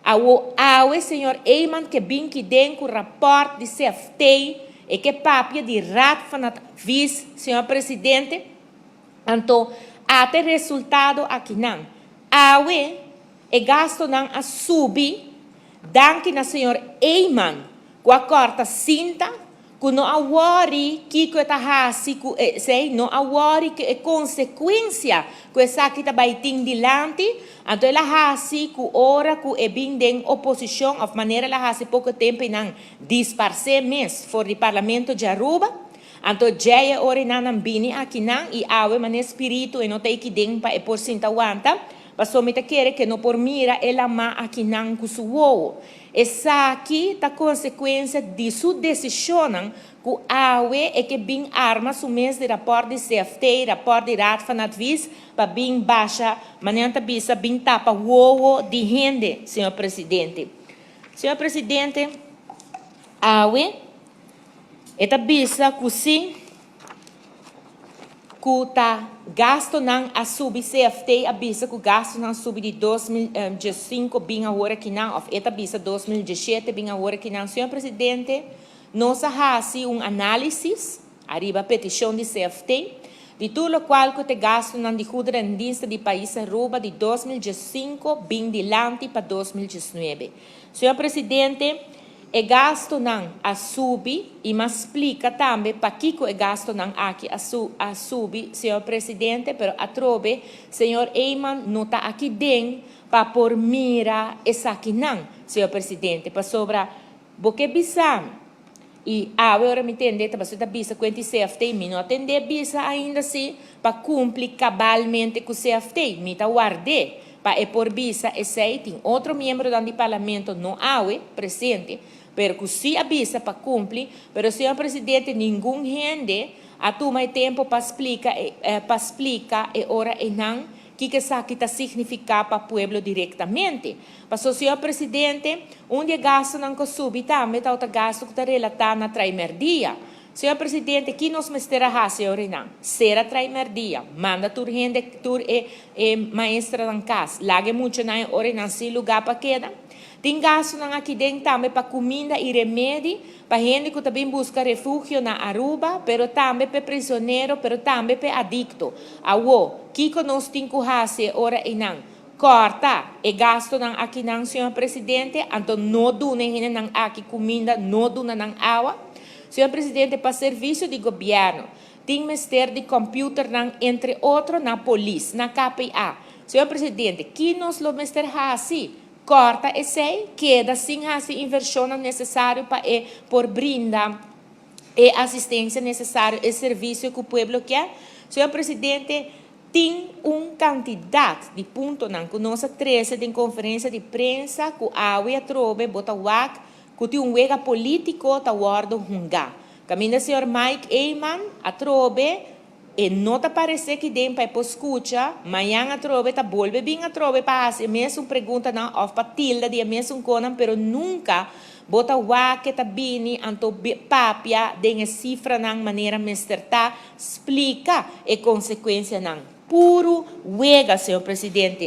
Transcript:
Awo awe señor Eman ke bin kiden ku rapport di CFT e ke papia di Raad van Advies, señor Presidente. Anto ata e resultado akinan. Awe e gastonan a subi danki na señor Eman ku a kòrta sinta ku no a wòri kiko e ta hasi ku esei, no a wòri ku e konsekuensia ku esaki ta bai tin dilanti. Anto el a hasi ku ora ku e bin den oposishon òf manera el a hasi poko tempu einan disparsé mes for di Parlamento di Aruba. Anto djei e ora einan nan bini akinan i awe manera spiritu e no ta ei den pa e por sinta wanta, pasobra mi ta kere ku e no por mira e lamá akinan ku su wowo. Esaki ta konsekuensia di su desishonnan ku awe e ke bin arma su mes di rapòrt di CFT, rapòrt di Raad van Advies, pa bin basha, manera nan ta bisa, bin tapa wowo di hende, señor Presidente. Señor Presidente, awe e ta bisa ku si ku ta gastonan a subi. CFT a bisa ku gastonan subi di 2015 bin awor akinan, òf e ta bisa 2017 bin awor akinan. Señor Presidente, nos a hasi un análisis ariba petishon di CFT di tur lokual ku ta gastonan di goederendienst di pais Aruba di 2015 bin dilanti pa 2019. Señor Presidente, e gastonan a subi i m'a splika tambe pakiko e gastonan aki a subi, señor Presidente, pero atrobe señor Eman no ta aki den pa por mira esakinan, señor Presidente, pasobra bo ke bisa i awe ora mi tende ta ta bisa kuenta CFT, mi no a tende bisa ainda si pa kumpli kabalmente ku CFT, mi ta ward'é pa e por bisa esei. Tin otro miembro di parlamento, no awe presente, pero ku si a bisa pa kumpli, pero, señor Presidente, ningun hende a tuma tempu pa splika e ora einan kiko esaki ta signifiká pa pueblo direktamente. Paso, señor Presidente, un di gastonan ku a subi tambe ta otro gasto ku ta relatá na Traimerdia. Señor Presidente, kiko nos mester a hasi einan? Sera Traimerdia, manda tur hende, tur e maestronan kas, laga muchanan einan sin lugá pa keda. Tin gastonan aki den tambe pa kuminda i remedi, pa hende ku tambe ta buska refugio na Aruba, pero tambe pa prizonero, pero tambe pa adikto. Awo, kiko nos tin ku hasi ora einan? Kòrta e gastonan akinan, señor Presidente, anto no duna hendenan aki kuminda, no duna nan awa. Señor Presidente, pa servisio di gobièrnu, tin mester di computernan, entre otro na polis, na KPA. Señor Presidente, kiko nos lo mester hasi? Kòrta esei, keda sin hasi invershon nesesario pa e por brinda e asistensia nesesario, e servisio ku pueblo ke. Señor Presidente, tin un kantidat di puntonan ku nos a trese den konferensia di prensa ku awe atrobe bo ta wak ku tin un wega polítiko ta wòrdu hungá. Kaminda señor Mike Eman atrobe e no ta paresé aki den pa por skucha, mañan atrobe ta bolbe bin atrobe pa hasi mesun preguntanan òf pa tilda di mesun kosnan, pero nunka bo ta wak e ta bini anto papia den e sifranan manera mester ta splika e konsekuensianan. Puro wega, señor Presidente.